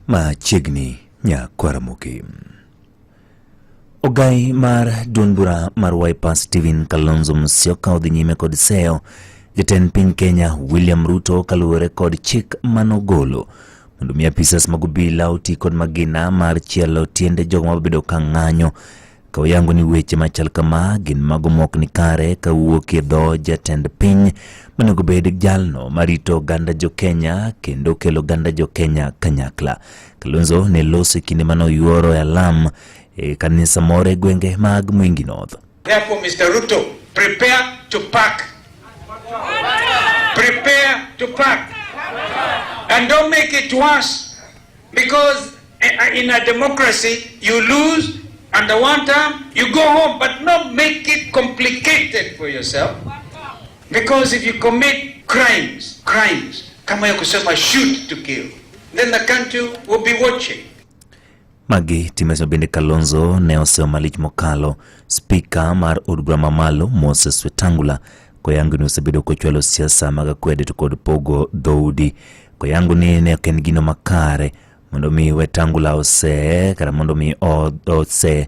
Machiegni Nyakwaramogi. Ogai mar duond bura mar Wiper Stephen Kalonzo Musyoka odhi nyime kod seyo jatend piny Kenya William Ruto kaluwore kod chik manogolo mondo mi apisas mag obila oti kod magina mar chielo tiende jogo mabedo ka ng'anyo ka oyango ni weche machal kama gin mago mok ni kare kawuok e dho jatend piny monego bed jalno marito oganda jo Kenya kendo kelo oganda jo Kenya kanyakla. Kalonzo ne loso e kinde mane oyuoro e alam e kanisa moro e gwenge mag Mwingi North. Therefore, Mr. Ruto, prepare to pack. Prepare to pack. And don't make it worse because in a democracy, you lose and the one term, you go home, but not make it complicated for yourself. Because if you commit crimes, crimes, kama ya kusema shoot to kill, then the country will be watching. Magi time bende Kalonzo ne oseyo malich mokalo spika mar od bura mamalo Moses Wetangula koyango ni osebedo kochwalo siasa mag akwede to kod pogo dhoudi koyango ni ne ok en gino makare mondo mi Wetangula ose kata mondo mi ose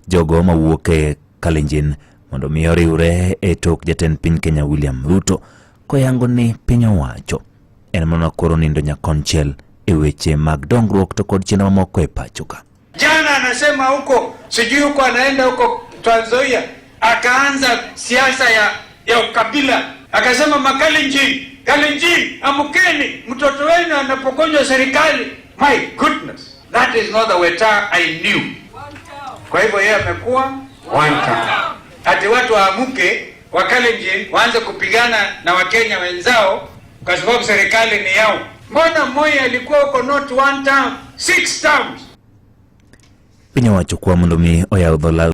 jogo mawuok e Kalenjin mondo mi oriwre e tok jatend piny Kenya William Ruto koyango ni piny owacho en mana koro nindo nyakonchiel e weche mag dongruok to kod chenro mamoko e pacho ka. Jana anasema huko sijui huko anaenda huko Trans Nzoia akaanza siasa ya ukabila, akasema Makalenjin, Kalenjin, amkeni, mtoto wenu anapokonywa serikali. My goodness, that is not the Weta I knew. Kwa hivyo yeye amekuwa one term. Ati watu waamuke Wakalenjin waanze kupigana na Wakenya wenzao kwa sababu serikali ni yao. Mbona Moi alikuwa huko not one term, six terms? Piny owacho kwa mondo mi oyaw dho law.